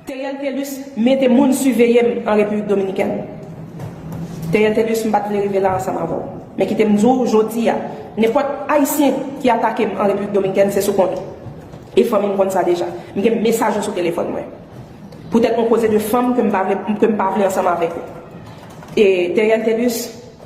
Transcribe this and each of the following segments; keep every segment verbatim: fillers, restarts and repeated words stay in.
Theriel Thelus mete moun siveye m an Repiblik Dominikèn. Theriel Thelus, m pa t vle rive la ansanm avè w. Men kite m di w jodi a, nenpòt Ayisyen ki atake m an Repiblik Dominikèn, se sou kont ou. E fanmi m konn sa deja. M gen mesaj yo sou telefòn mwen. Poutèt yon koze de fanm ke m pa vle, ke m pa vle ansanm avèk ou. E Theriel Thelus,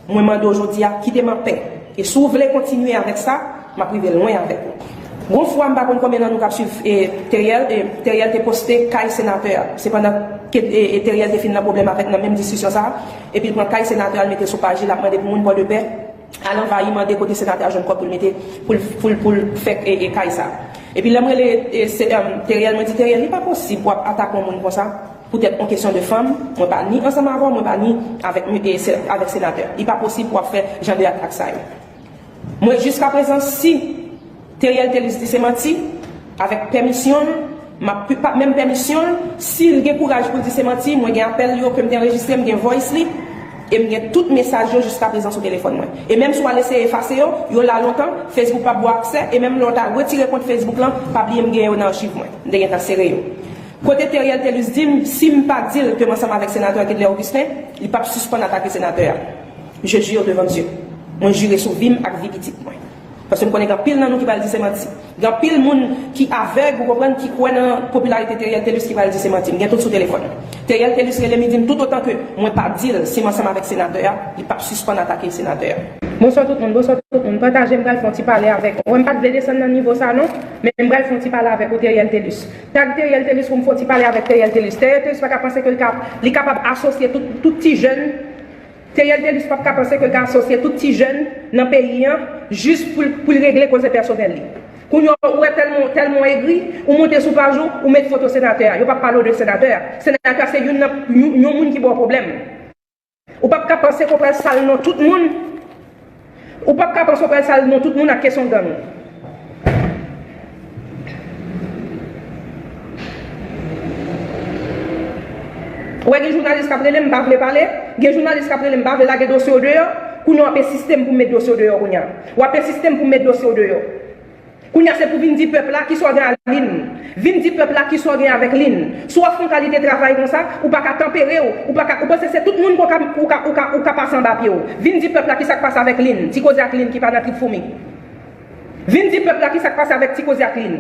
mwen mande w jodi a, kite m anpè. E si w vle kontinye avèk sa, m ap rive lwen avèk ou. Gon fwa, m pa konn konbyen nan nou k ap swiv, e, Theriel, e, Theriel te poste kay senatè a. Se pandan ke, e, e, Theriel te fin nan pwoblèm avèk, nan menm diskisyon sa a, epi l pran kay senatè a, l mete sou paj li, l ap mande pou moun Pòdepè al anvayi, mande kote senatè a jwenn kòb pou l mete, pou l, pou l, pou l fè, e, e, kay sa. Epi lè m rele, e, se, em, Theriel, mwen di, Theriel, li pa posib w ap atake yon moun konsa. Poutèt yon kesyon de fanm, mwen pa ni ansanm avè w, mwen pa ni avèk, e, se, avèk senatè. Li pa posib pou w ap fè jan de atak sa yo. Mwen, jiskaprezan, si Theriel Thelus di se manti, avèk pèmisyon l, m ap, pa menm pèmisyon l, si l gen kouraj pou l di se manti, mwen gen apèl yo ke m te anrejistre, m gen voice li, e m gen tout mesaj yo jiskaprezan sou telefòn mwen. E menm si w al eseye efase yo, yo la lontan, Facebook p ap ba w aksè, e menm lè w ta retire kont Facebook lan, pa bliye m gen yo nan achiv mwen. M te gentan sere yo. Kote Theriel Thelus di m, si m pa di l ke m ansanm avèk senatè Kedlè Augustin, li p ap sispann atake senatè a. Je jure devant Dieu. Mwen jire sou vi m ak vi pitit mwen. Paske m konnen gen anpil nan nou ki pral di se manti. Gen anpil moun ki avèg, ou konprann, ki kwè nan popilarite Theriel Thelus ki pral di se manti. M gen tout sou telefòn. Theriel Thelus rele m, li di m toutotan ke mwen pa di l si m ansanm avèk senatè a, li p ap sispann atake senatè a. Bonswa tout moun, bonswa tout moun. Pataje, m pral fè yon ti pale avèk. Wè, m pa t vle desann nan nivo sa non, men m pral fè yon ti pale avèk ou, Theriel Thelus. Tag Theriel Thelus pou m fè yon ti pale avèk Theriel Thelus. Theriel Thelus pa ka panse ke l ka, li kapab asosye tout, tout ti jèn. Theriel Thelus p ap ka panse ke l ka asosye tout ti jèn nan peyi an jis pou l, pou l regle koze pèsonèl li. Kounye a, ou wè tèlman, tèlman w egri, ou monte sou paj ou, ou met foto senatè a. Yo p ap pale w de senatè a. Senatè a se youn nan, yon, yon moun ki ba w pwoblèm. Ou p ap ka panse ke w pral sal non tout moun. Ou p ap ka panse w pral sal non tout moun ak kesyon gang. Ou wè gen jounalis k ap rele m, m pa vle pale. Gen jounalis k ap rele m, m pa vle lage dosye yo deyò. Kounye a w ap ensiste m pou m met dosye yo deyò kounye a. W ap ensiste m pou m met dosye yo deyò. Kounye a se pou vin di pèp la kisa w gen ak Lynn. Vin di pèp la kisa w gen avèk Lynn. Si w ap fè yon kalite travay konsa, ou pa ka tanpere w, ou pa ka, ou panse se tout moun ke w ka, ou ka, ou ka, ou ka pase anba pye w. Vin di pèp la kisa k pase avèk Lynn, ti koze ak Lynn ki pa nan trip foumi. Vin di pèp la kisa k pase avèk ti koze ak Lynn.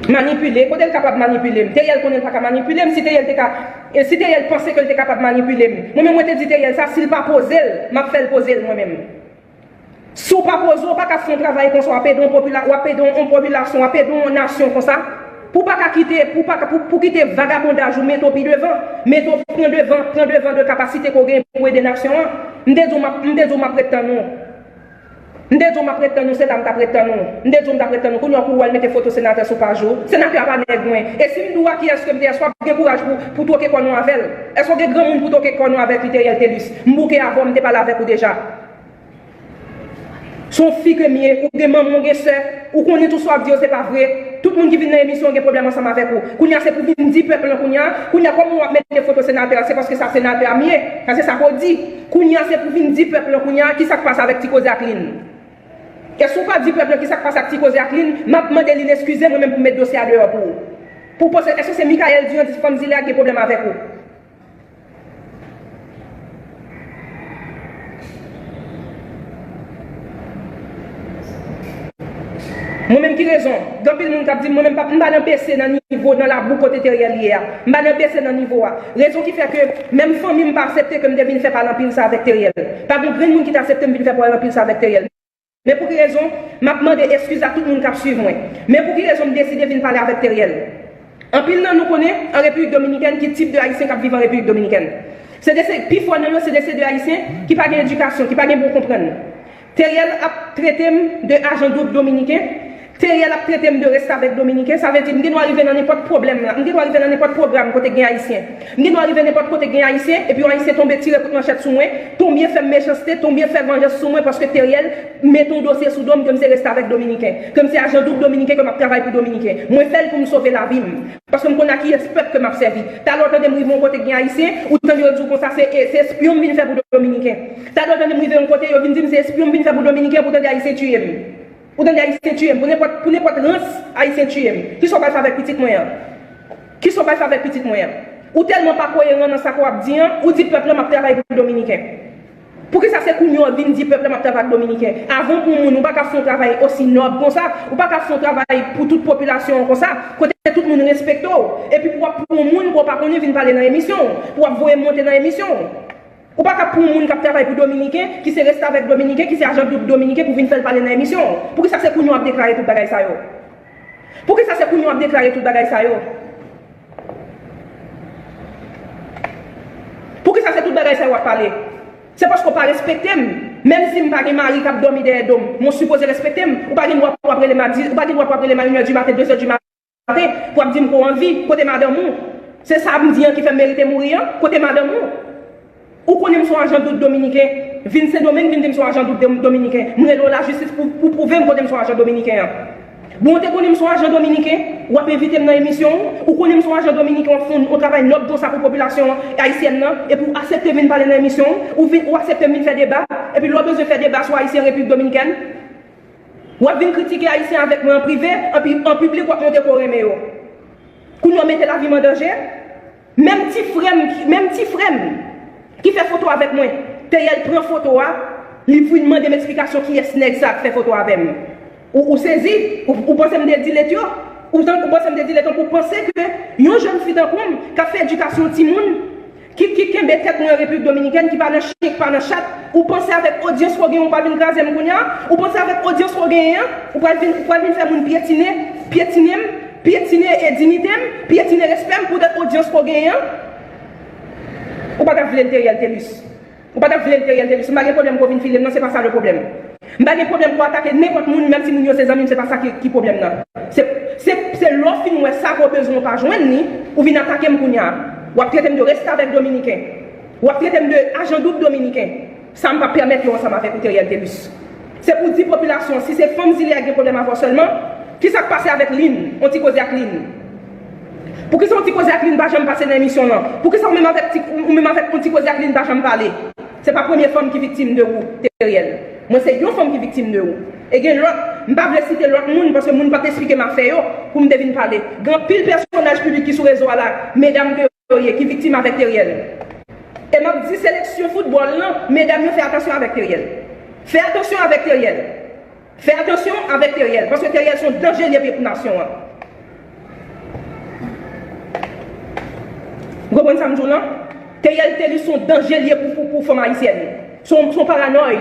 Manipile, kote l kapab manipile m? Theriel konnen l pa ka manipile m. Si Theriel te ka, e si Theriel panse ke l te kapab manipile m, mwen menm mwen te di Theriel sa, si l pa poze l, m ap fè l poze l mwen menm. Si w pa poze w, w pa ka fè yon travay konsa, w ap ede yon popila-, w ap ede yon, yon popilasyon, w ap ede yon nasyon konsa. Pou w pa ka kite, pou w pa ka, pou, pou kite vagabondaj ou mete w pi devan, mete w pran devan, pran devan de kapasite ke w gen pou ede nasyon an. M te di w m ap, m te di w m ap ret tann ou. M te di w m ap ret tann ou, se la m t ap ret tann ou. M te di w m t ap ret tann ou. Kounye a pou w al mete foto senatè sou paj ou. Senatè a pa nèg mwen. E si m di w a kiyès ke m te ye, èske w ap gen kouraj pou, pou twoke kò nou avè l? Èske w gen granmoun pou twoke kò nou avèk li, Theriel Thelus? M bouke avè w, m te pale avèk ou deja. Se yon fi ke m ye, ou gen manman, ou gen sè, ou konnen tout sa w ap di yo se pa vre. Tout moun ki vin nan emisyon an gen pwoblèm ansanm avèk ou. Kounye a se pou vin di pèp lan kounye a, kounye a kòman w ap mete foto senatè a, se paske sa senatè a m ye. Sa se sa ke w di. Kounye a se pou vin di pèp lan kounye a kisa k pase avèk ti koze ak Lynn. E si w pa di pèp lan kisa k pase ak ti koze ak Lynn, m ap mande Lynn eskize mwen menm pou m met dosye a deyò pou ou. Pou w panse, èske se Michael Durand, ti fanm zile a ki gen pwoblèm avèk ou? Mwen menm ki rezon? Gen anpil moun k ap di m, mwen menm pa, m pa nan bese nan nivo, nan labou kote Theriel ye a. M pa nan bese nan nivo a. Rezon ki fè ke menm fanmi m pa aksepte ke m te vin fè pale anpil sa avèk Theriel. Pa gen grenn moun ki te aksepte m vin fè pale anpil sa avèk Theriel. Men pou ki rezon, m ap mande eskiz a tout moun k ap swiv mwen. Men pou ki rezon m deside vin pale avèk Theriel. Anpil nan nou konnen, an Repiblik Dominikèn, ki tip de Ayisyen k ap viv an Repiblik Dominikèn. Se de se, pifò nan yo, se de, se de Ayisyen ki pa gen edikasyon, ki pa gen bon konprann. Theriel ap trete m de ajan doub dominiken. Theriel ap trete m de restavèk dominiken. Sa vle di, m gen dwa rive nan nenpòt pwoblèm la. M gen dwa rive nan nenpòt pwogram kote gen Ayisyen. M gen dwa rive nenpòt kote gen Ayisyen, epi yon Ayisyen tonbe tire kout manchèt sou mwen, tonbe fè m mechanste, tonbe fè vanjans sou mwen, paske Theriel mete yon dosye sou do m ke m se restavèk dominiken, ke m se ajan doub dominiken, ke m ap travay pou dominiken. Mwen fè l pou m sove lavi m. Paske m konn a kiyès pèp ke m ap sèvi. Talè w tande m rive yon kote k gen Ayisyen, ou tande yo di w konsa se, e, se espyon m vin fè pou dominiken. Talè w tande m rive yon kote, yo vin di m se espyon m vin fè pou dominiken, pou tande Ayisyen tiye m. Ou tande Ayisyen tiye m. Pou nenpòt, pou nenpòt rans, Ayisyen tiye m. Kisa w pral fè avèk pitit mwen an? Kisa w pral fè avèk pitit mwen an? Ou tèlman pa koyeran nan sa ke w ap di an, ou di pèp lan m ap travay pou Dominiken. Poukisa se kounye a w vin di pèp lan m ap travay pou Dominiken? Avan pou yon moun, ou pa ka fè yon travay osi nòb konsa, ou pa ka fè yon travay pou tout popilasyon an konsa, kote tout moun respekte w. Epi pou w ap pran yon moun ke w pa konnen vin pale nan emisyon w, pou w ap voye monte nan emisyon w. Ou pa ka pran yon moun k ap travay pou Dominiken, ki se restavèk Dominiken, ki se ajan doub Dominiken pou vin fè l pale nan emisyon w. Poukisa se kounye a w ap deklare tout bagay sa yo? Poukisa se kounye a w ap deklare tout bagay sa yo? Poukisa se tout bagay sa yo w ap pale? Se paske w pa respekte m. Menm si m pa gen mari k ap dòmi dèyè do m, men w sipoze respekte m. Ou pa gen dwa pou w ap rele m a dis, ou pa gen dwa pou w ap rele m a inè di maten, dezè di maten, pou w ap di m ke w anvi. Kote madanm ou? Se sa m di an ki fè m merite mouri an? Kote madanm ou? Ou konnen m se yon ajan doub Dominiken. Vin Sendomeng, vin di m se yon ajan doub dom-, Dominiken. M rele w lajistis pou, pou pwouve m kote m se yon ajan Dominiken an. Bon, w te konnen m se yon ajan Dominiken, w ap envite m nan emisyon w. Ou konnen m se yon ajan Dominiken, w ap fè yon, yon travay nòb konsa pou popilasyon ayisyèn nan, epi w aksepte vin pale nan emisyon w. Ou vin, ou aksepte m vin fè deba, epi lè w bezwen fè deba sou Ayisyen an Repiblik Dominikèn, w ap vin kritike Ayisyen avèk mwen an prive, an pi-, an piblik, w ap montre ke w renmen yo. Kounye a w mete lavi m an danje. Menm ti frè m, menm ti frè m ki fè foto avèk mwen, Teriel pran foto a, li vin mande m eksplikasyon kiyès nèg sa k fè foto avè m. Ou, ou sezi? Ou, ou panse m te delete yo? Ou tan-, ou panse m te delete yo pou w panse ke yon jèn fi tankou m k ap fè edikasyon timoun, ki, ki kenbe tèt mwen an Repiblik Dominikèn, ki pa nan chen, ki pa nan chat, ou panse avèk odyans ke w genyen, ou pral vin kraze m kounye a? Ou panse avèk odyans ke w genyen an, ou pral vin, ou pral vin fè moun pyetine, pyetine m, pyetine, e, diyite m, pyetine respè m poutèt odyans ke w genyen an? Ou pa t ap vle l, Teriel Thelus. Ou pa t ap vle l, Teriel Thelus. M pa gen pwoblèm ke w vin file m, non, se pa sa le pwoblèm. M pa gen pwoblèm pou w atake nenpòt moun, menm si moun yo se zanmi m, se pa sa ki, ki pwoblèm nan. Se, se, se lè w fin wè sa ke w bezwen w pa jwenn li, ou vin atake m kounye a. W ap trete m de restavèk Dominiken. W ap trete m de ajan doub Dominiken. Sa m p ap pèmèt yo ansanm avèk ou, Teriel Thelus. Se pou w di popilasyon an, si se fanm zile a ki gen pwoblèm avè w sèlman, kisa k pase avèk Lynn, yon ti koze ak Lynn? Poukisa yon ti koze ak Lynn pa janm pase nan emisyon w lan? Poukisa ou menm avèk ti, ou menm avèk yon ti koze ak Lynn pa janm pale? Se pa premye fanm ki viktim de ou, Teriel. Mwen se yon fanm ki viktim de ou. E gen lòt, m pa vle site lòt moun, paske moun pa t esplike m afè yo, pou m te vin pale. Gen anpil pèsonaj piblik ki sou rezo a la, medam ke yo ye, ki viktim avèk Teriel. E m ap di seleksyon foutbòl lan, medam yo fè atansyon avèk Teriel. Fè atansyon avèk Teriel. Fè atansyon avèk Teriel, paske Teriel se yon danje li ye pou nasyon an. Ou konprann sa m di w lan? Teriel Thelus se yon danje li ye pou, pou, pou fanm ayisyèn. Se yon, se yon paranòy.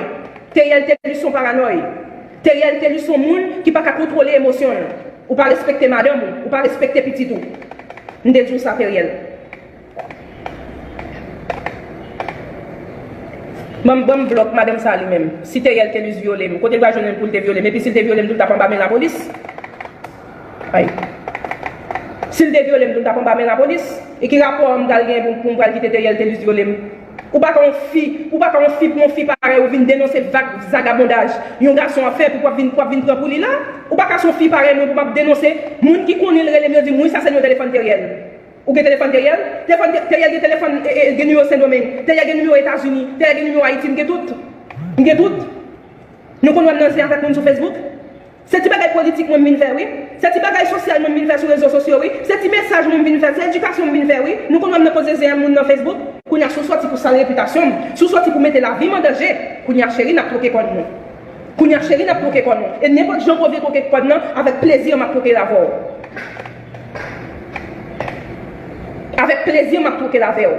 Teriel Thelus se yon paranòy. Teriel Thelus se yon moun ki pa ka kontwole emosyon l. Ou pa respekte madanm ou, ou pa respekte pitit ou. M te di w sa, Teriel. Ban m, ban m blòk madanm sa li menm. Si Teriel Thelus vyole m, kote l pral jwenn pou l te vyole m? Epi si l te vyole m tou, l t ap anba men lapolis. Ay. Si l te vyole m tou, l t ap anba men lapolis. E ki rapò m pral gen pou, pou m pral kite Teriel Thelus vyole m? Ou pa ka yon fi, ou pa ka yon fi pou yon fi parèy ou vin denonse vag, vagabondaj yon gason ap fè, epi w ap vin, w ap vin pran pou li la? Ou pa ka se yon fi parèy mwen pou m ap denonse moun ki konnen l rele m, yo di m, wi, sa se nimewo telefòn Teriel. Ou gen telefòn Teriel? Telefòn Te-, Teriel gen telefòn, e, e, gen nimewo Sendomeng. Teriel gen nimewo Etazini. Teriel gen nimewo Ayiti. M gen tout. M gen tout. Nou konn wè m nan zen avèk moun sou Facebook. Se ti bagay politik mwen m vin fè, wi. Se ti bagay sosyal mwen m vin fè sou rezo sosyo, wi. Se ti mesaj mwen m vin fè, se edikasyon m vin fè, wi. Nou konn wè m nan koze zen ak moun nan Facebook. Kounye a, si w sòti pou sal repitasyon m, si w sòti pou mete lavi m an danje, kounye a, cheri, n ap twoke kò nou. Kounye a, cheri, n ap twoke kò nou. E nenpòt jan ke w vle twoke kò n nan, avèk plezi, m ap twoke l avè w. Avèk plezi, m ap twoke l avè w.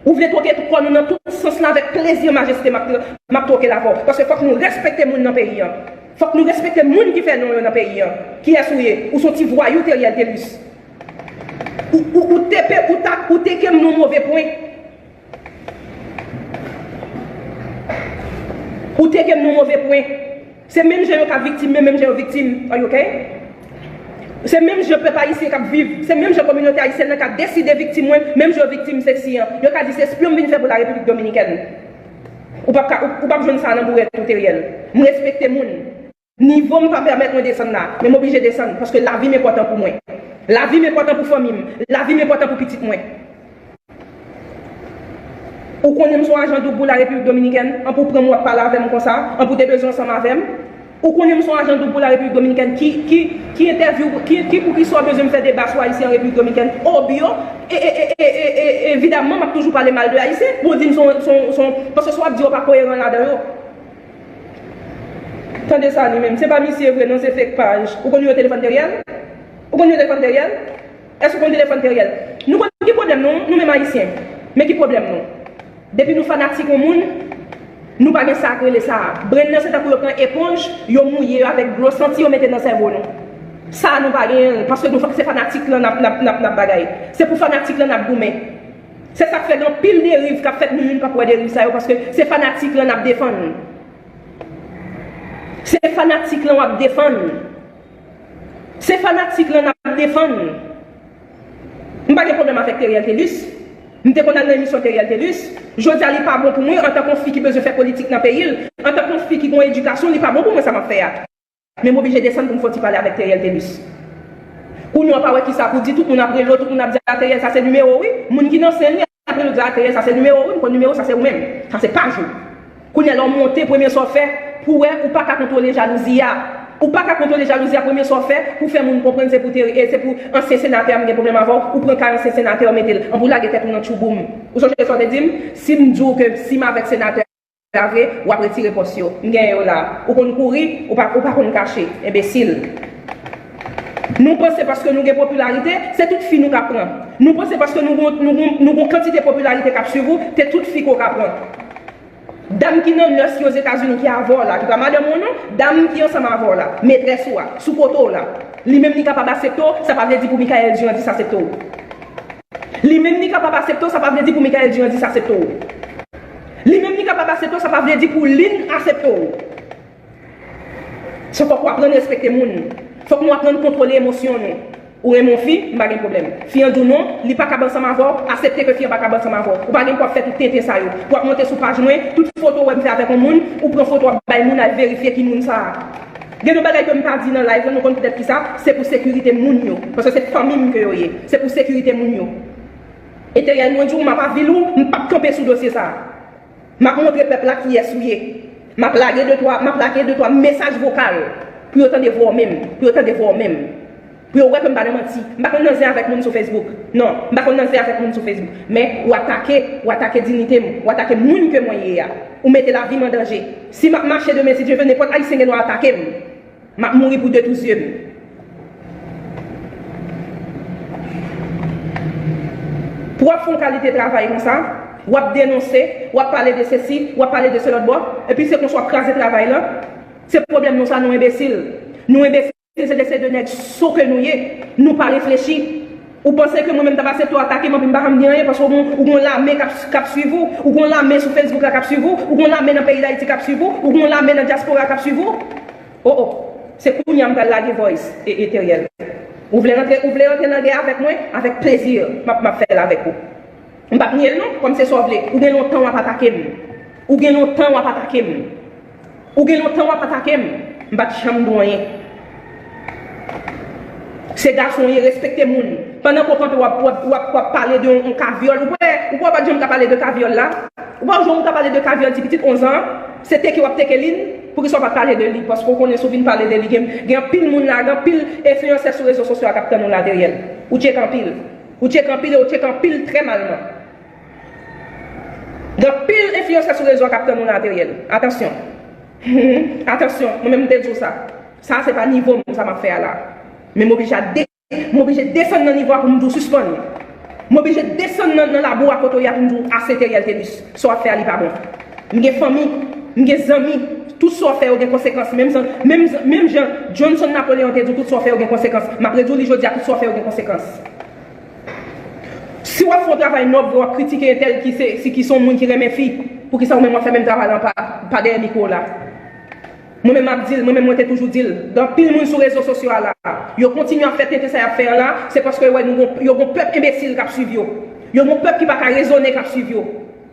Ou vle twoke kò nou nan tout sans lan, avèk plezi, majeste, m ap, m ap twoke l avè w. Paske fòk nou respekte moun nan peyi an. Fòk nou respekte moun ki fè non yo nan peyi an. Kiyès ou ye? Ou se yon ti vwayou, Teriel Thelus. Ou, ou, ou te pe, ou ta, ou teke m nan yon move pwen. Ou teke m nan yon move pwen. Se menm jan yo ka viktim mwen, menm jan yo viktim, are you okay? Se menm jan pèp ayisyen k ap viv, se menm jan kominote ayisyèn nan ka deside viktim mwen, menm jan yo viktim Sexy an. Yo ka di se espyon m vin fè pou la Repiblik Dominikèn. Ou p ap ka, ou, ou p ap jwenn sa nan bourèt ou, Teriel. M respekte moun. Nivo m pa pèmèt mwen desann la, men m oblije desann, paske lavi m enpòtan pou mwen. Lavi m enpòtan pou fanmi m. Lavi m enpòtan pou pitit mwen. Ou konnen m se yon ajan doub pou la Repiblik Dominikèn, an pou pran m w ap pale avè m konsa, an pou te bezwen ansanm avè m. Ou konnen m se yon ajan doub pou la Repiblik Dominikèn. Ki, ki, ki entèvyou, ki, ki, poukisa w bezwen m fè deba sou Ayisyen an Repiblik Dominikèn? Obyo, e, e, evidamman, m ap toujou pale mal de Ayisyen. Pou w di m se yon, se yon, se yon, paske sa w ap di yo pa koyeran ladan yo. Tande sa li menm. Se pa misye vre non, se fake paj. Ou konn nimewo telefòn Teriel? Ou konn nimewo telefòn Teriel? Èske w konn telefòn Teriel? Nou konn ki pwoblèm nou, nou menm Ayisyen. Men ki pwoblèm nou? Depi nou fanatik yon moun, nou pa gen sa k rele sa. Brenn nan se tankou yo pran eponj, yo mouye yo avèk dlo santi yo mete nan sèvo nou. Sa nou pa genyen l, paske nou se fanatik lan n ap, n ap, n ap, n ap bagay. Se pou fanatik lan n ap goumen. Se sa k fè gen anpil deriv k ap fèt nou youn p ap wè deriv sa yo, paske se fanatik lan n ap defann. Se fanatik lan w ap defann. Se fanatik lan n ap defann. M pa gen pwoblèm avèk Teriel Telus. M te konn al nan emisyon Teriel Telus. Jodi a li pa bon pou mwen antanke yon fi ki bezwen fè politik nan peyi l. Antanke yon fi ki gen yon edikasyon, li pa bon pou mwen sa m ap fè a. Men m oblije desann pou m fè yon ti pale avèk Teriel Telus. Kounye a w pa wè kisa pou di, tout moun ap rele w, tout moun ap di a Teriel sa se nimewo w wi. Moun ki nan sen li ap rele w di a Teriel sa se nimewo w wi, m konn nimewo w, sa se ou menm. Sa se paj ou. Kounye a la w monte, premye sa w fè, pou w wè ou pa ka kontwole jalouzi a. Ou pa ka kontwole jalouzi a, premye sa w fè, pou fè moun konprann se pou Teriel, se pou ansyen senatè a m gen pwoblèm avè w, ou pran kay ansyen senatè a w mete l. Ann pou lage tèt ou nan tchouboum. Ou sonje sa w te di m? Si m di w ke si m avèk senatè a vre, w ap retire pòs yo. M genyen yo la. Ou konn kouri, ou pa, ou pa konn kache. Enbesil. Nou panse paske nou gen popilarite, se tout fi nou ka pran. Nou panse paske nou gon, nou gon, nou gon kantite popilarite k ap swiv ou, se tout fi ke w ka pran. Dam ki nan nurse yo Ozetazini ki avè w la, ki pa madanm ou non, dam ki ansanm avè w la, metrès ou a, sou kote w la. Li menm li kapab aksepte w, sa pa vle di pou Michael Durandis aksepte w. Li menm li kapab aksepte w, sa pa vle di pou Michael Durandis aksepte w. Li menm li kapab aksepte w, sa pa vle di pou Lynn aksepte w. Se fòk w aprann respekte moun. Fòk nou aprann kontwole emosyon nou. Ou renmen yon fi, m pa gen pwoblèm. Fi an di w non, li pa kab ansanm avè w, aksepte ke fi an pa kab ansanm avè w. Ou pa gen pou ap fè tout tenten sa yo. Pou ap monte sou paj mwen, tout foto w wè m fè avèk yon moun, ou pran foto w ap bay moun al verifye ki moun sa a. Gen yon bagay ke m pa di nan live lan, nou konn poutèt kisa? Se pou sekirite moun yo. Paske se fanmi m ke yo ye. Se pou sekirite moun yo. E Teriel, mwen di w, m ap avili w, m p ap kanpe sou dosye sa a. M ap montre pèp la kiyès ou ye. M ap lage de twa, m ap lage de twa mesaj vokal pou yo tande vwa w menm, pou yo tande vwa w menm. Pou yo wè ke m pa nan manti. M pa konn nan zen avèk moun sou Facebook. Non, m pa konn nan zen avèk moun sou Facebook. Men, ou atake, ou atake diyite m, ou atake moun ke mwen ye a. Ou mete lavi m an danje. Si m ap mache demen, si Dye vle, nenpòt Ayisyen gen dwa atake m. M ap mouri pou de tou zye m. Pou w ap fè yon kalite travay konsa, w ap denonse, w ap pale de sesi, w ap pale de se lòt bò, epi se konsa w ap kraze travay lan. Se pwoblèm nou sa, nou enbesil. Nou enbesil, se de, se de nèg so ke nou ye. Nou pa reflechi. Ou panse ke mwen menm t ap aksepte w atake m, anpi m pa janm di anyen, paske ou gon, ou gon lame k ap, k ap swiv ou, ou gon lame sou Facebook la k ap swiv ou, ou gon lame nan peyi Dayiti k ap swiv ou, ou gon lame nan dyaspora k ap swiv ou? Oh, oh. Se kounye a m pral lage voice e, e Teriel. Ou vle rantre, ou vle rantre nan gè avèk mwen? Avèk plezi, m ap, m ap fè l avèk ou. M p ap nye l non, kòm se sa w vle. Ou gen lontan w ap atake m. Ou gen lontan w ap atake m. Ou gen lontan w ap atake m. M pa t janm di w anyen. Se gason w ye, respekte moun. Pandan ke w kanpe, w ap, w ap, w ap, w ap pale de yon, yon ka vyòl. Ou kwè, ou kwè w pa t janm ka pale de ka vyòl la? Ou pa wè jan w ka pale de ka vyòl ti pitit onz an? Se teke w ap teke li. Poukisa w pa t pale de li? Paske w konnen si w vin pale de li, gen, gen anpil moun la, gen anpil enfliyansè sou rezo sosyo a k ap tann ou la, Teriel. Ou tcheke anpil. Ou tcheke anpil e ou tcheke anpil trè malman. Gen anpil enfliyansè sou rezo a k ap tann ou la, Teriel. Atansyon. Atansyon, mwen menm m te di w sa. Sa se pa nivo m, sa m ap fè a la. Men m oblije a de-, m oblije desann nan nivo a pou m di w sispann. M oblije desann nan, nan labou a kote w ye a pou m di w ase, Teriel Telus. Sa w ap fè a li pa bon. M gen fanmi, m gen zanmi, tout sa w fè yo gen konsekans. Menm jan, menm, menm jan Johnson Napoleon te di w, tout sa w fè yo gen konsekans. M ap redi w li jodi a, tout sa w fè yo gen konsekans. Si w ap fè yon travay nòb, w ap kritike entèl ki se, si, ki se yon moun ki renmen fi, poukisa ou menm w ap fè menm travay la pa, pa dèyè mikwo w la? Mwen menm m ap di l, mwen menm mwen te toujou di l, gen anpil moun sou rezo sosyo a la, yo kontinye ap fè tenten sa y ap fè an la, se paske yo wè nou gon, yo gon pèp enbesil k ap swiv yo. Yo gon pèp ki pa ka rezone k ap swiv yo.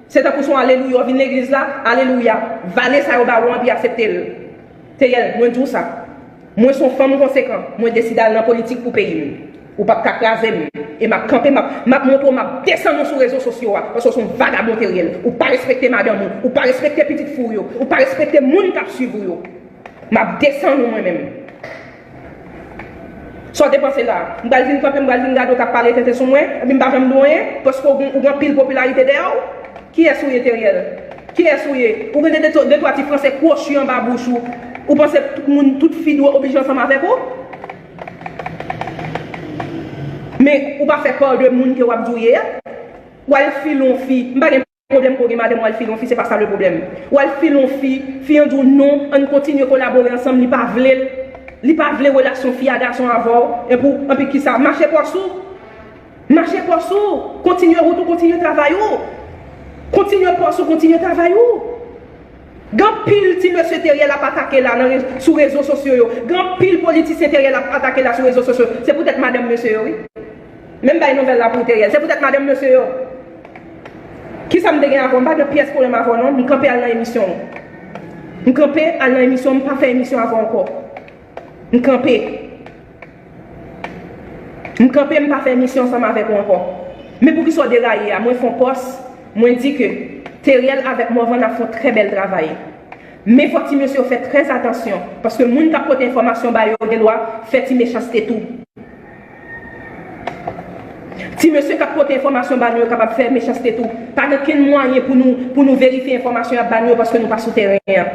Se tankou se yon alelouya, w vin legliz la, alelouya. Vale sa yo ba ou an, epi aksepte l. Teriel, mwen di w sa. Mwen se yon fanm konsekan. Mwen deside al nan politik pou peyi m. Ou p ap ka kraze m. E m ap kanpe, m ap, m ap montre w, m ap desann ou sou rezo sosyo a. Paske w se yon vagabon, Teriel. Ou pa respekte madanm ou. Ou pa respekte pitit fi w yo. Ou pa respekte moun k ap swiv ou yo. M ap desann ou mwen menm. Sa w te panse la? M pral vin kanpe, m pral vin gade w k ap pale tenten sou mwen, epi m pa janm di w anyen, paske w gen, ou gen anpil popilarite dèyè w? Kiyès ou ye, Teriel? Kiyès ou ye? Ou gen de, de, de twa ti franse kwochi anba bouch ou. Ou panse tout moun, tout fi dwe oblije ansanm avèk ou? Men ou pa fè pa de moun ke w ap di w ye a. W al file yon fi. M pa gen pwoblèm pou w gen madanm, w al file yon fi, se pa sa le pwoblèm. W al file yon fi, fi an di w non, ann kontinye kolabore ansanm, li pa vle l, li pa vle relasyon fi a gason avè w, epi w, anpi kisa, mache pòs ou, mache pòs ou, kontinye wout ou, kontinye travay ou, kontinye pòs ou, kontinye travay ou. Gen anpil ti mesye Teriel ap atake la nan re-, sou rezo sosyo yo. Gen anpil politisyen Teriel ap atake la sou rezo sosyo. Se poutèt madanm mesye yo, wi. Men m bay nouvèl la pou Teriel. Se poutèt madanm mesye yo. Kisa m te gen avè w? M pa gen pyès pwoblèm avè w non. M kanpe al nan emisyon w. M kanpe al nan emisyon w, m pa fè emisyon avè w ankò. M kanpe. M kanpe, m pa fè emisyon ansanm avèk ou ankò. Men poukisa w deraye a? Mwen fè yon pòs, mwen di ke Teriel avèk Morvan ap fè yon trè bèl travay. Men fòk ti mesye yo fè trè atansyon, paske moun k ap pote enfòmasyon ba yo gen dwa fè ti mechanste tou. Ti mesye k ap pote enfòmasyon ba nou yo kapab fè mechanste tou. Pa gen okenn mwayen pou nou, pou nou verifye enfòmasyon y ap ba nou yo paske nou pa sou teren an.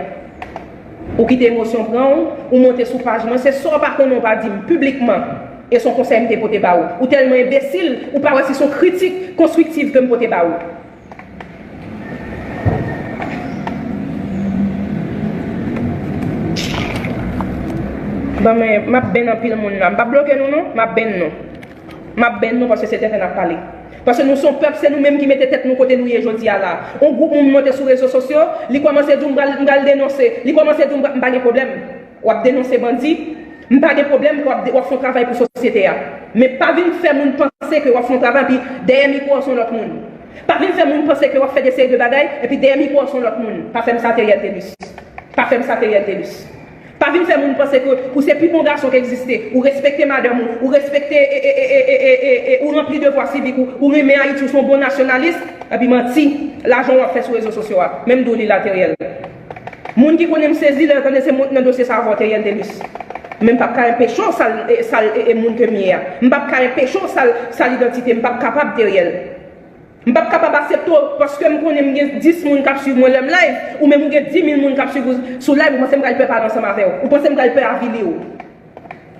Ou kite emosyon pran w, ou monte sou paj mwen, se sa w pa konnen w pa di m piblikman. E se yon konsèy m te pote ba ou. Ou tèlman enbesil, ou pa wè si se yon kritik konstriktiv ke m pote ba ou. Ban mwen, m ap benn anpil moun la. M p ap bloke nou non, m ap benn nou. M ap benn nou paske se tenten n ap pale. Paske nou se yon pèp, se nou menm ki mete tèt nou kote nou ye jodi a la. Yon gwoup moun monte sou rezo sosyo, li kòmanse di w m pral, m pral denonse, li kòmanse di w m pa, m pa gen pwoblèm. W ap denonse bandi, m pa gen pwoblèm, w ap, w ap fè yon travay pou sosyete a. Men pa vin fè moun panse ke w ap fè yon travay epi dèyè mikwo a se yon lòt moun. Pa vin fè moun panse ke w ap fè de seri de bagay epi dèyè mikwo a se yon lòt moun. Pa fè m sa, Teriel Thelus. Pa fè m sa, Teriel Thelus. Pa vin fè moun panse ke ou se pi bon gason ki egziste. Ou respekte madanm ou, ou respekte e, e, e, e, e, e, e, ou ranpli devwa sivik ou, ou renmen Ayiti, ou se yon bon nasyonalis, epi manti, lajan w ap fè sou rezo sosyo a. Men m di w li la, Teriel. Moun ki konnen m sezi lè yo tande se mwen ki nan dosye sa avè w, Teriel Thelus. Men m p ap ka enpeche w sal, e, sal, e, e, moun ke m ye a. M p ap ka enpeche w sal, sal idantite m, m p ap kapab, Teriel. M p ap kapab aksepte w paske m konnen m gen dis moun k ap swiv mwen lè m live, ou menm ou gen dis mil moun k ap swiv ou sou live, ou panse m pral pè pale ansanm avè w? Ou panse m pral pè avili w?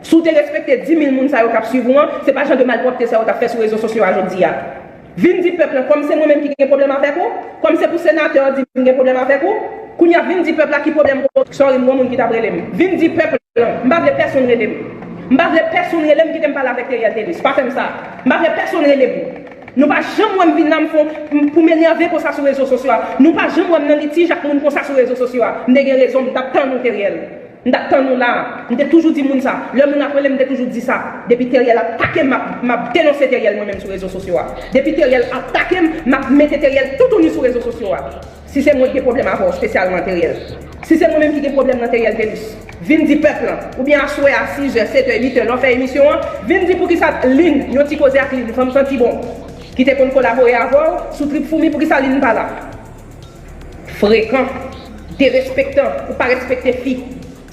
Si w te respekte dis mil moun sa yo k ap swiv ou an, se pa jan de malpwòpte sa yo t ap fè sou rezo sosyo a jodi a. Vin di pèp lan, kòm se mwen menm ki gen pwoblèm avèk ou, kòm se pou senatè an di m gen pwoblèm avèk ou, kounye a vin di pèp la ki pwoblèm ou, sorry, m gon moun ki t ap rele m. Vin di pèp lan, m pa vle pèsonn rele m. M pa vle pèsonn rele m, kite m pale avèk Teriel Thelus. Pa fè m sa. M pa vle pèsonn rele m. Nou pa janm wè m vin la m fè, pou m enève konsa sou rezo sosyo a. Nou pa janm wè m nan litij ak moun konsa sou rezo sosyo a. M te gen rezon, m t ap tann ou, Teriel. M t ap tann ou la. M te toujou di moun sa. Lè moun ap rele m, m te toujou di sa. Depi Teriel atake m, m ap, m ap denonse Teriel mwen menm sou rezo sosyo a. Depi Teriel atake m, m ap mete Teriel toutouni sou rezo sosyo a. Si se mwen ki gen pwoblèm avè w espesyalman, Teriel. Si se mwen menm ki gen pwoblèm nan, Teriel Thelus, vin di pèp lan. Oubyen aswè a sizè, setè, uitè, lè w fè emisyon an, vin di poukisa Lynn, yon ti koze ak Lynn, fanm santi bon, ki te konn kolabore avè w sou Trip Foumi, poukisa Lynn pa la? Frekan, derespektan, ou pa respekte fi.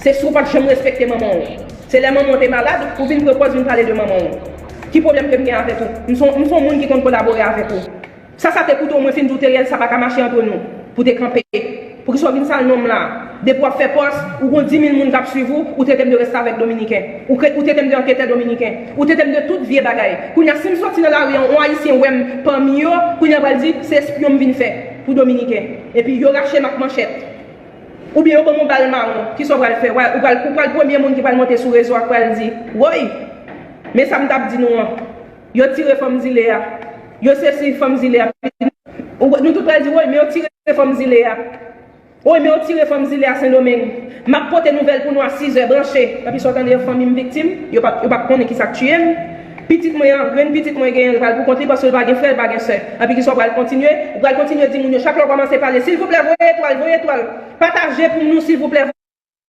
Se si w pa t janm respekte manman w. Se lè manman w te malad, ou vin pran pòz vin pale de manman w. Ki pwoblèm ke m gen avèk ou? M se yon, m se yon moun ki konn kolabore avèk ou. Sa, sa te koute w, mwen fin di w, Teriel, sa pa ka mache antre nou, pou te kanpe. Poukisa w vin sal non m la? Depi w ap fè pòs, ou gon dis mil moun k ap swiv ou, ou trete m de restavèk dominiken. Ou, ou trete m de anketè dominiken. Ou trete m de tout vye bagay. Kounye a, si m sòti nan lari an, yon Ayisyen wè m pami yo, kounye a pral di, se espyon m vin fè pou dominiken. Epi yo rache m ak manchèt. Oubyen yo ban m yon bal mawon, kisa w pral fè? Ou pral, ou pral premye moun ki pral monte sou rezo a k pral di, woy, men sa m t ap di nou an. Yo tire fanm zile a. Yo sesi fanm zile a. Nou tout pral di, woy, men yo tire fanm zile a. Woy, men yo tire fanm zile a Sendomeng. M ap pote nouvèl pou nou a sizè, branche. Epi sa w tande fanmi m viktim, yo p ap, yo p ap konnen kisa k tiye m. Pitit mwen an, grenn pitit mwen genyen, l pral pou kont li paske l pa gen frè, l pa gen sè. Epi kisa w pral kontinye? Ou pral kontinye di moun yo, chak lè w kòmanse pale, silvouplè, voye etwal, voye etwal. Pataje pou nou, silvouplè.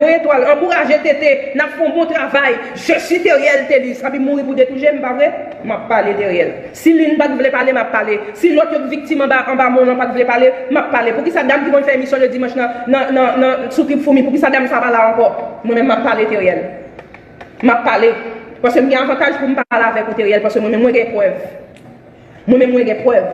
Voye etwal, ankouraje T T, n ap fè yon bon travay. Je suis Theriel Thelus. Anpi mouri pou detouche m, pa vre? M ap pale Theriel. Si Lynn pa t vle pale, m ap pale. Si lòt yo k viktim anba, anba mòn nan pa t vle pale, m ap pale. Poukisa dam ki konn fè emisyon lè dimanch nan, nan, nan, nan, sou Trip Foumi, poukisa dam sa pa la ankò? Mwen menm, m ap pale Theriel. M ap pale. Paske m gen avantaj pou m pale avèk ou, Theriel, paske mwen menm, mwen gen prèv. Mwen menm, mwen gen prèv.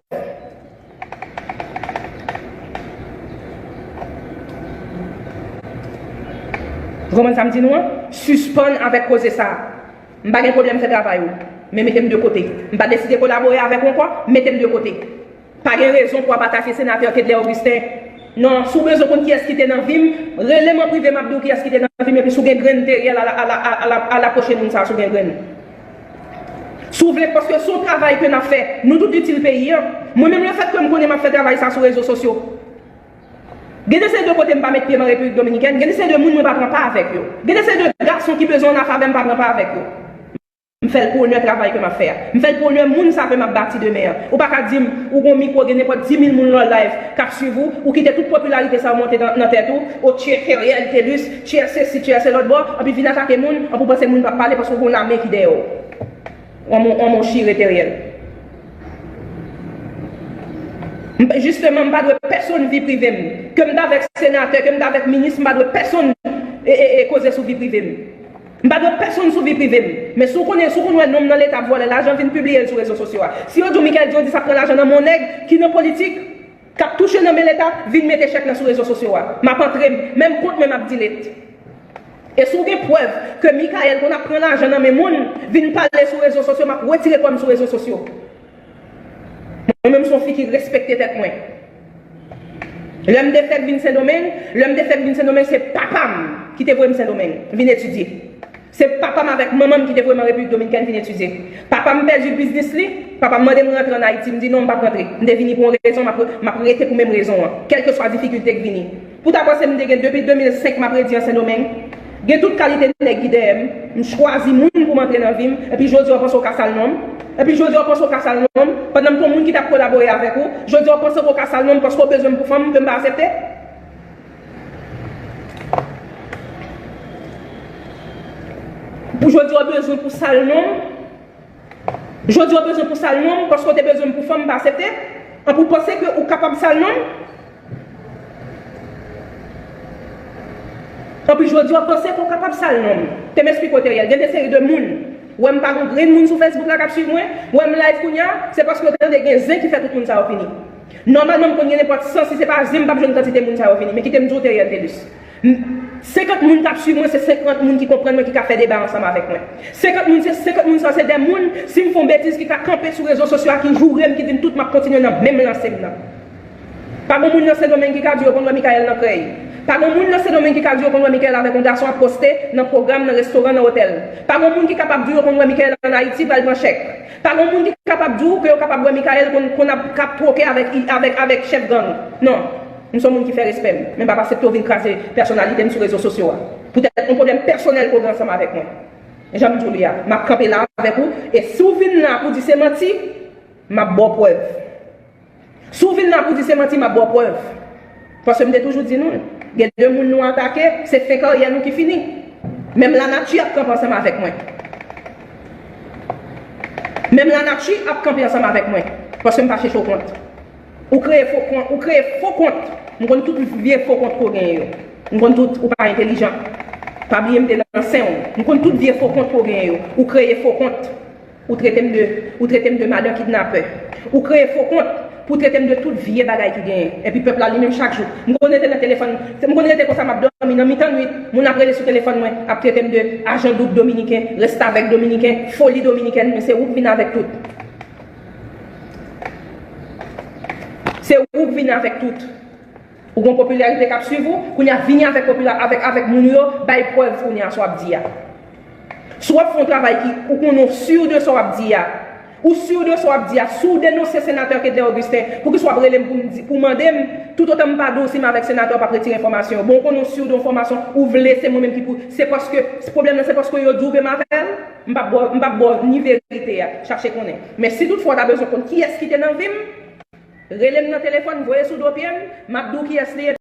Ou konprann sa m di nou an? Sispann avèk koze sa a. M pa gen pwoblèm fè travay ou, men mete m de kote. M pa deside kolabore avèk ou ankò, mete m de kote. Pa gen rezon pou w ap atake senatè Kedlè Augustin. Non, si w bezwen konn kiyès ki te nan vi m, rele m an prive, m ap di w kiyès ki te nan vi m, epi si w gen grenn, Theriel, al, al, al, al, al apwoche moun sa a si w gen grenn. Si w vle, paske se yon travay ke n ap fè, nou tout itil peyi an. Mwen menm, lefètke m konnen m ap fè travay sa sou rezo sosyo, gen de seri de kote m pa met pye m an Repiblik Dominikèn, gen de seri de moun mwen pa pran pa avèk yo. Gen de seri de gason ki bezwen ann afè avè m, m pa pran pa avèk yo. M fè l pou onè travay ke m ap fè a. M fè l pou onè moun sa ke m ap bati demen an. Ou pa ka di m, ou gon mikwo, gen nenpòt dis mil moun lè w live k ap swiv ou, ou kite tout popilarite sa yo monte nan, nan tèt ou, ou tchè Theriel Thelus, tchè sesi, tchè se lòt bò, anpi vin atake moun, anpi w panse moun p ap pale paske w gon lame ki dèyè w. Ou an mon, ou an mon chire Theriel. M pa, jisteman, m pa dwe pèsonn vi prive m. Ke m t avèk senatè, ke m t avèk minis, m pa dwe pèsonn e, e, e koze sou vi prive m. M pa dwe pèsonn sou vi prive m. Men si w konnen, si w konn wè non m nan leta ap vòlè lajan, vin pibliye l sou rezo sosyo a. Si yo di w Michaël Diondysse ap pran lajan nan men yon nèg ki nan politik, k ap touche nan men leta, vin mete chèk lan sou rezo sosyo a. M ap antre m, menm kont mwen m ap delete. E si w gen prèv ke Michaël konn ap pran lajan nan men moun, vin pale sou rezo sosyo, m ap retire kò m sou rezo sosyo. Mwen menm se yon fi ki respekte tèt mwen. Lè m te fèk vin Sendomeng, lè m te fèk vin Sendomeng, se papa m ki te voye m Sendomeng vin etidye. Se papa m avèk manman m ki te voye m an Repiblik Dominikèn vin etidye. Papa m pèdi biznis li, papa m mande m rantre ann Ayiti, m di non, m p ap rantre. M te vini pou yon rezon, m ap, m ap rete pou menm rezon an, kèlkeswa difikilte k vini. Pou w ta panse m te gen depi de mil senk m ap redi an Sendomeng. Gen tout kalite nèg ki dèyè m. M chwazi moun pou m antre nan vi m. Epi jodi a w panse w ka sal non m. Epi jodi a w panse w ka sal non m. Pandan m te yon moun ki t ap kolabore avèk ou, jodi a w panse ke w ka sal non m paske w bezwen m pou fanm ke m pa aksepte. Pou jodi a w bezwen pou sal non m. Jodi a w bezwen pou sal non m paske w te bezwen m pou fanm m pa aksepte. Anpi w panse ke ou kapab sal non m. Anpi jodi a w panse ke w kapab sal non m. Te m esplike w Theriel, gen de seri de moun. Ou wè m pa gon grenn moun sou Facebook la k ap swiv mwen. Ou wè m live kounye a, se paske w tande gen zen ki fè tout moun sa yo vini. Nòmalman m konn gen nenpòt san, si se pa zen m p ap jwenn kantite moun sa yo vini. Men kite m di w Theriel Thelus. M, senkant moun k ap swiv mwen, se senkant moun ki konprann mwen, ki ka fè deba ansanm avèk mwen. Senkant moun, se senkant moun sa, se de moun, si m fè yon betiz, ki ka kanpe sou rezo sosyo a, ki joure m, ki di m tout, m ap kontinye nan menm lanse m nan. Pa gon moun nan Sendomeng ki ka di yo konn wè Michaël nan krèy. Pa gon moun nan Sendomeng ki ka di yo konn wè Michaël avèk yon gason ap poste nan pwogram, nan restoran, nan otèl. Pa gon moun ki kapab di yo konn wè Michaël ann Ayiti pral pran chèk. Pa gon moun ki kapab di w ke yo kapab wè Michaël konn, konn ap, k ap twoke avèk, avèk, avèk chèf gang. Non. M se yon moun ki fè respè m, men m p ap aksepte w vin kraze pèsonalite m sou rezo sosyo a. Poutèt yon pwoblèm pèsonèl ke w gen ansanm avèk mwen. Jan m di w li a, m ap kanpe la avèk ou, e si w vin la pou di se manti, m ap ba w prèv. Si w vin la pou di se manti, m ap ba w prèv. Paske m te toujou di nou, gen de moun nou atake, se fen karyè nou ki fini. Menm lanati ap kanpe ansanm avèk mwen. Menm lanati ap kanpe ansanm avèk mwen. Paske m pa chèche w kont. Ou kreye fo kont, ou kreye fo kont. M konn tout vye fo kont ke w genyen yo. M konn tout, ou pa entèlijan. Pa bliye m te nan sen w. M konn tout vye fo kont ke w genyen yo. Ou kreye fo kont. Ou trete m de, ou trete m de madan kidnapè. Ou kreye fo kont pou trete m de tout vye bagay ki genyen. Epi pèp la li menm chak jou. M konn rete nan telefòn, m konn rete konsa m ap dòmi nan mitan nwit, moun ap rele sou telefòn mwen, ap trete m de ajan doub dominiken, restavèk dominiken, foli dominikèn, men se ou k vin avèk tout. Se ou k vin avèk tout. Ou gon popilarite k ap swiv ou, kounye a vini avèk popila-, avèk, avèk moun ou yo, bay prèv kounye a sa w ap di a. Si w ap fè yon travay ki, ou konnen w si de sa w ap di a, ou si de sa w ap di a, si w denonse senatè Kedlè Augustin, poukisa w ap rele m pou m di, pou mande m, toutotan m pa di w si m avèk senatè w p ap retire enfòmasyon yo? Bon, ou konnen w si de enfòmasyon, ou vle se mwen menm ki pou, se paske, pwoblèm nan se paske yo di w ke m avè l? M p ap ba w, m p ap ba w ni verite a, chache konnen. Men si toutfwa w ta bezwen konn kiyès ki te nan vi m, rele m nan telefòn, voye sou do pye m, m ap di w kiyès li ye,